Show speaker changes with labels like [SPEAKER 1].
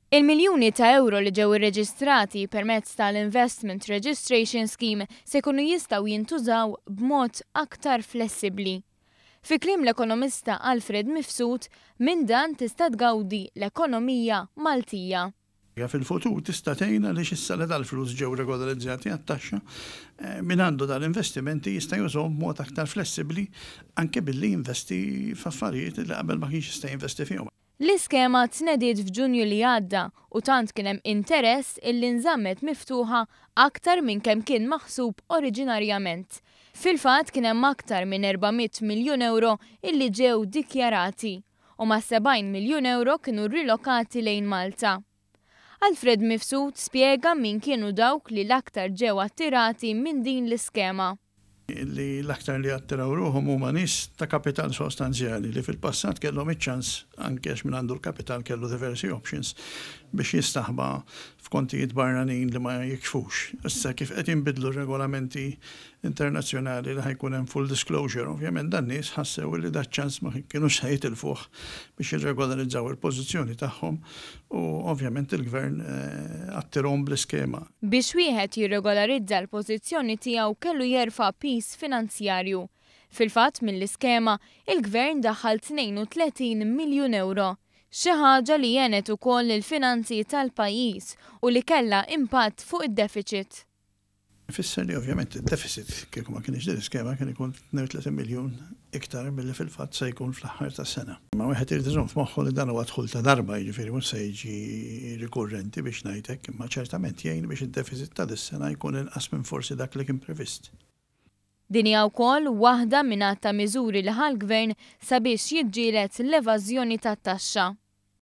[SPEAKER 1] Il-miljuni ta' ewro li ġew irreġistrati permezz tal-Investment Registration Scheme se jkunu jistgħu jintużaw b'mod aktar flessibbli. Fi kliem l-ekonomista Alfred Mifsud, minn dan tista' tgawdi l-ekonomija Maltija.
[SPEAKER 2] Fil-futur tista' tgħin għaliex issa li dal-flus ġew regolarizzati għat-taxxa, min għandu dal-investimenti jista' jużahom b'mod aktar flessibbli anke billi jinvesti f'affarijiet li qabel ma kienx jista' jinvesti fihom.
[SPEAKER 1] L-iskema tnediet f'Ġunju li għadda u tant kien hemm interess illi nżammet miftuħa aktar minn kemm kien maħsub oriġinarjament. Fil-fatt kien hemm aktar minn 400 miljun ewro illi ġew dikjarati u mas-70 miljun ewro kienu rrilokati lejn Malta. Alfred Mifsud spjega min kienu dawk li l-aktar ġew attirati minn din l-iskema.
[SPEAKER 2] Li l-aktar li attiraw ruħhom huma nies ta' kapital sostanzjali li fil-passat kellhom iċ-ċans, anke għax min għandu l-kapital kellu diversi options, biex jistaħba f'kontijiet barranin li ma jikxfux. Issa kif qed jinbidlu r-regolamenti internazzjonali li ħa jkun hemm full disclosure, ovvjament dan-nies ħassew li daċ-ċans ma kinux se jitilfuh biex jirregolarizzaw il-pożizzjoni tagħhom u ovvjament il-Gvern attirhom bl-iskema.
[SPEAKER 1] Biex wieħed jirregolarizza l-pożizzjoni tiegħu kellu jerfa' piż finanzjarju. Fil-fatt mill-iskema, il-Gvern daħħal 32 miljun ewro. Xi ħaġa li għenet ukoll il-finanzi tal-pajjiż u li kellha impatt fuq id-defiċit.
[SPEAKER 2] Ifisser li ovvjament id-deficit kieku ma kienx din l-iskema kien ikun 32 miljun iktar milli fil-fatt se jkun fl-aħħar tas-sena. Imma wieħed irid iżomm f'moħħu li dan huwa dħul ta' darba, jiġifieri mhux se jiġi rikurrenti biex ngħid hekk, imma ċertament jgħin biex id-deficit ta' dis-sena jkun inqas minn forsi dak li kien previst.
[SPEAKER 1] Din hija wkoll waħda minn għadd ta' miżuri li ħa l-Gvern sabiex jiġġieled l-evażjoni tat-taxxa.